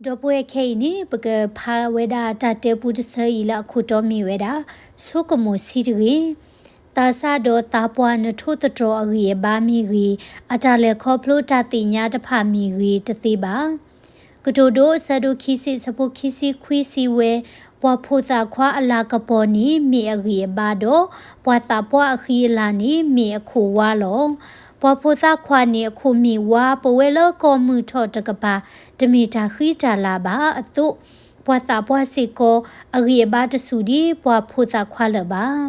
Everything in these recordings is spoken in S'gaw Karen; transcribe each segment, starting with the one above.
ဒီပုၢ်ဝဲၢ်ခဲအံၤန့ၣ် ပကဖးဝဲဒၣ်တၢ်တဲပူတဆၢအံၤလၢအခိၣ်တီမ့ၢ်ဝဲဒၣ် ဆိကမိၣ်ဆံးတဂ့ၤ. သးစၢ်ဒီးသးပှၢ်နထိၣ်သတြီၤအဂံၢ်အဘါမ့ၢ်ဂ့ၤ, အတၢ်လဲၤခီဖျိတၢ်သ့ၣ်ညါတဖၣ်မ့ၢ်ဂ့ၤတသ့ဘၣ်. ကတိၤဒိအဆၢဒိၣ်ခံဆံ အဆၢဖိခံဆံခွံစံးဝဲ, ပှၤဖိသၣ်ခွါအလၤကပီၤန့ၣ်မ့ၢ်အဂံၢ်အဘါဒီး, ပှၤသးပှၢ်အဃံအလၤန့ၣ်မ့ၢ်အခိၣ်ဝါလီၤ. ပှၤဖိသၣ်ခွါန့ၣ်အခိၣ်မ့ၢ်ဝါ ပဝဲလၢကီၢ်မုၢ်ထီၣ်တကပၤ တမ့ၢ်တၢ်ဃံတၢ်လၤဘၣ်အသိး, ပှၤသးပှၢ်စ့ၢ်ကီး အဂံၢ်အဘါတဆူၣ်ဒ်ပှၤဖိသၣ်ခွါလၢၤဘၣ်.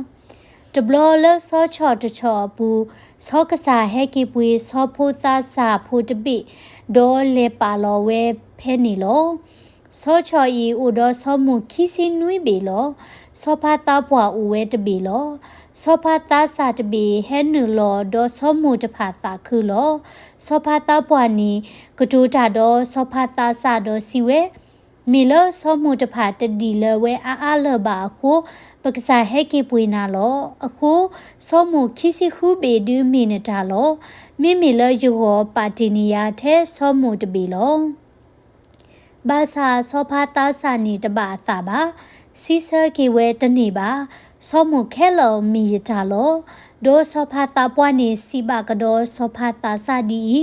တဘျီလၢစီၤဆီၣ်တဆီၣ်အပူၤ, စီၤကစၢ်ဟဲက့ၤပှ့ၤစီၤဖိသးစၢ်ဖိတဘ့ၣ်, ဒီးလဲၤပာ်လီၤဝဲဖဲန့ၣ်လီၤ. စီၤဆီၣ်အံၤအိၣ်ဒီးစီၤမိၢ်ခံဆံနွံဘ့ၣ်လီၤ. စီၤဖါသးပှၢ်အိၣ်ဝဲတဘ့ၣ်လီၤ. စီၤဖါသးစၢ်တဘ့ၣ်ဟဲနုာ်လီၤဒီးစီၤမိၢ်တဖၣ်သးခုလီၤ. စီၤဖါသးပှၢ်န့ၣ် ကတိၤတၢ်ဒီးစီၤဖါသးစၢ်ဒီးစံးဝဲ, မ့ၢ်လၢစီၤမိၢ်တဖၣ်တဒံၣ်လၢၤဝဲအါအါလၢၤဘၣ်အဃိ, ပကစၢ်ဟဲက့ၤပှ့ၤနၤလီၤ. အဃိ, စီၤမိၢ်ခံဆံဃုဘ့ၣ်ဒုးမ့ၢ်နတၢ်လီၤ. မ့မ့ၢ်လၢယဂီၢ်ပာ်တ့ၢ်န့ၢ်ယၤထဲစီၤမိၢ်တဘ့ၣ်လီၤ. ဘၣ်ဆၣ်စီၤဖါသးစၢ်န့ၣ်တဘၣ်အသးဘၣ်. စံးဆၢက့ၤဝဲတန့ၢ်ဘၣ်. စီၤမိၢ်ခဲလၢာ်မ့ၢ်ယတၢ်လီၤ. ဒီးစီၤဖါသးပှၢ်န့ၣ်စံးဘၣ်ကဒီးစီၤဖါသးစၢ်ဒ်အံၤ,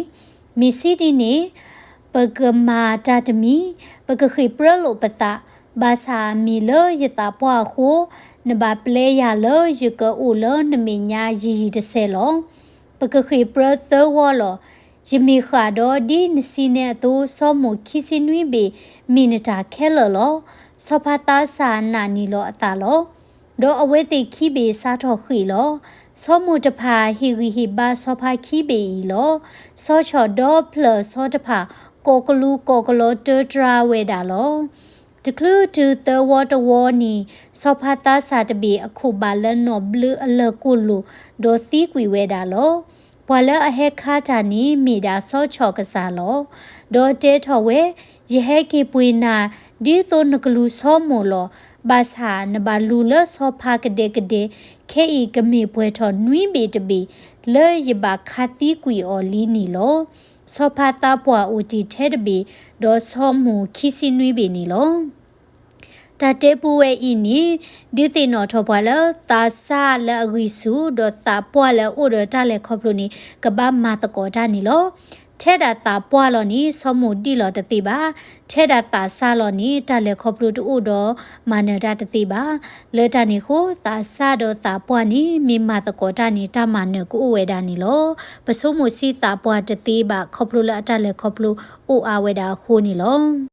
မ့ၢ်စံးဒ်န့ၣ်, ပကမၤတၢ်တမံၤ, ပကဃ့ၢ်ပြၢလိာ်ပသး, ဘၣ်ဆၣ်မ့ၢ်လၢယသးပှၢ်အဃိ, နဘၣ်ပျဲယၤလၢယကအိၣ်လၢနမဲာ်ညါယံာ်ယံာ်တစဲးလီၤ. ပကဃ့ၢ်ပြၢသၢဝီလီၤ. ယမ့ၢ်ဃၣ်ဒီးဒ်နစံးန့ၣ်အသိး စီၤမိၢ်ခံဆံနွံဘ့ၣ်မ့ၢ်နတၢ်ခဲလၢာ်လီၤ. စီၤဖါသးစၢ်နာ်န့ၢ်လီၤအသးလီၤ. ဒီးအဝဲသ့ၣ်ခံဘ့ၣ်စးထီၣ်ဃ့ၢ်လီၤ. စီၤမိၢ်တဖၣ်ဟ့ၣ်ဂံၢ်ဟ့ၣ်ဘါစီၤဖါခံဘ့ၣ်အံၤလီၤ. စီၤဆီၣ်ဒီဖျၢၣ်စီၤတဖၣ် ကိးကလူးကိးကလီတၢတြါဝဲဒၣ်လီၤ. တချုးတုၤသၢဝီတဝီန့ၣ် စီၤဖါသးစၢ်တဘ့ၣ်အခိၣ်ဘၣ်လၢနီၣ်ဘျၢအလၢၢ်ကိၢ်လိာ် ဒီးသံကွံာ်ဝဲဒၣ်လီၤ. ပှၤလၢအဟဲခါတၢ်န့ၣ်မ့ၢ်ဒၣ်စီၤဆီၣ်ကစၢ်လီၤ. ဒီးတဲထီၣ်ဝဲ, ယဟဲက့ၤပှ့ၤနၤ ဒ်သိးနကလူၤစီၤမိၢ်လီၤ. ဘၣ်ဆၣ်နဘၣ်လူၤလၢစီၤဖါကဒဲကဒဲ, ခဲအံၤကမ့ၢ်ပှဲၤထီၣ်နွံဘ့ၣ်တဘ့ၣ် လၢယဘၣ်ခးသံကွံာ်အီၤလံန့ၣ်လီၤ. စီၤဖါသးပှၢ်အိၣ်တ့ၢ်ထဲတဘ့ၣ်, ဒီးစီၤမိၢ်ခံဆံနွံဘ့ၣ်န့ၣ်လီၤ. တၢ်တဲပူဝဲအံၤန့ၣ် ဒုးသ့ၣ်နီၣ်ထီၣ်ပှၤလၢ သးစၢ်လၢအဂံၢ်ဆူၣ် ဒီးသးပှၢ်လၢအအိၣ်ဒီးတၢ်လဲၤခီဖျိန့ၣ် ကဘၣ်မၤသကိးတၢ်န့ၣ်လီၤ. ထဲဒၣ်သးပှၢ်လီၤန့ၣ် စီၤမိၢ်ဒံၣ်လီၤတသ့ဘၣ်. ထဲဒၣ်သးစၢ်လီၤန့ၣ် တၢ်လဲၤခီဖျိတအိၣ်ဒီးမၤနၢၤတၢ်တသ့ဘၣ်. လၢတၢ်န့ၣ်အဃိ သးစၢ်ဒီးသးပှၢ်န့ၣ် မ့ၢ်မၤသကိးတၢ်န့ၣ် တၢ်မၤနၢၤကအိၣ်ဝဲဒၣ်န့ၣ်လီၤ. ပဆိကမိၣ်ဆံးသးပှၢ်တသ့ဘၣ် ခီဖျိလၢအတၢ်လဲၤခီဖျိအိၣ်အါဝဲဒၣ်အဃိန့ၣ်လီၤ.